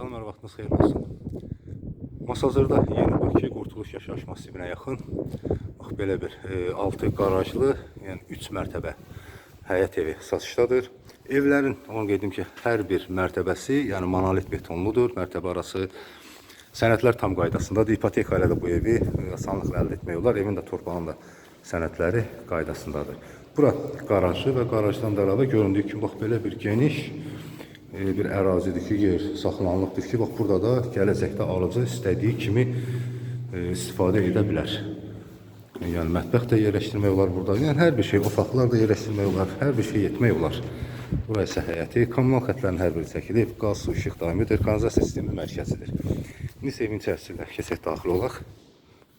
Salam, hər vaxtınız xeyir olsun. Masazırda Yeni Bakı Qurtuluş yaşayış massivinə yaxın bax belə bir 6 qarajlı, yəni 3 mərtəbə həyət evi satışdadır. Evlərin, onu qeyd edim ki, hər bir mərtəbəsi, yəni monolit betonludur, mərtəbə arası sənədlər tam qaydasındadır. İpoteka ilə də bu evi asanlıqla əldə etmək olar. Evin də torpağın da sənədləri qaydasındadır. Bura qarajı və qarajdan da əlavə göründüyü kimi bax belə bir geniş bir ərazidir ki, yer saxlanılıbdır ki, bax burada da gələcəkdə alıcı istədiyi kimi istifadə edə bilər. Yəni mətbəx də yerləşdirmək olar burada. Yəni hər bir şey, otaqlar da yerləşdirmək olar, hər bir şey etmək olar. Bura isə həyəti, kommunal xətlərin hər biri çəkilib, qaz, su, işıq daimidir, kanalizasiya sistemi mərkəzidir. İndi isə evin içərisində keçək, daxil olaq.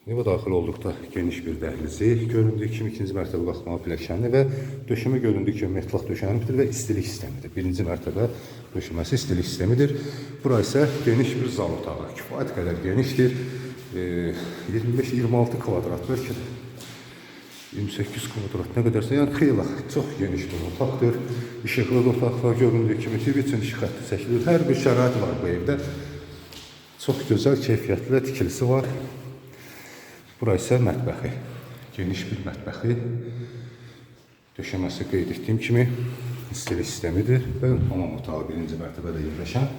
Evə daxil olduqda geniş bir dəhlizi, göründüyü kimi ikinci mərtəbə qalxmalı pilləkəni və döşəmə göründüyü kimi metlaq döşənibdir və istilik sistemidir. Birinci mərtəbə döşəməsi istilik sistemidir. Bura isə geniş bir zal otağı. Kifayət qədər genişdir. 25-26 kvadrat, bəlkə də 28 kvadrat nə qədərsə, yəni xeyli çox geniş bir otaqdır. İşıqlı da otaqlar, göründüyü kimi TV üçün işıq xətti çəkilir. Hər bir şərait var bu evdə. Çox gözəl, keyfiyyətli tikilisi var. Bura isə mətbəxi. Geniş bir mətbəxi. Döşəməsi qeyd etdiyim kimi istilik sistemidir və hamam otağı birinci mərtəbədə yerləşən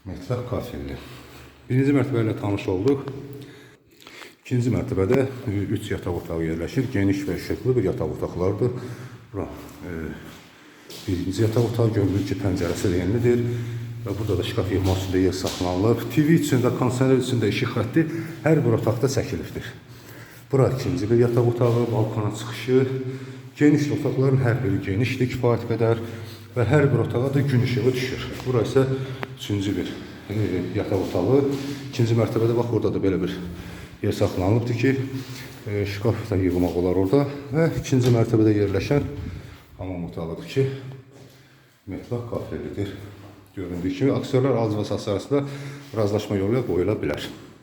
mətbəx kafelli. Birinci mərtəbə ilə tanış olduq. İkinci mərtəbədə 3 yataq otağı yerləşir. Geniş və işıqlı bir yataq otaqlardır. Bura birinci yataq otağı, görünür ki, pəncərəsi də enlidir. Və burada da şkaf yığmaq üçün də yer saxlanılıb. TV üçün və kondisioner üçün də işıq xətti hər bir otaqda çəkilibdir. Bura ikinci bir yataq otağı, balkona çıxışı. Geniş otaqların hər biri genişdir kifayət qədər və hər bir otağa da gün işığı düşür. Bura isə üçüncü bir yataq otağı. İkinci mərtəbədə bax orada da belə bir yer saxlanılıbdır ki, şkaf da yığmaq olar orada və ikinci mərtəbədə yerləşən hamam otağıdır ki, metlaq kafelidir. Göründüyü kimi aksiyonlar alıcı və satıcı arasında razılaşma yolu ilə qoyula bilər.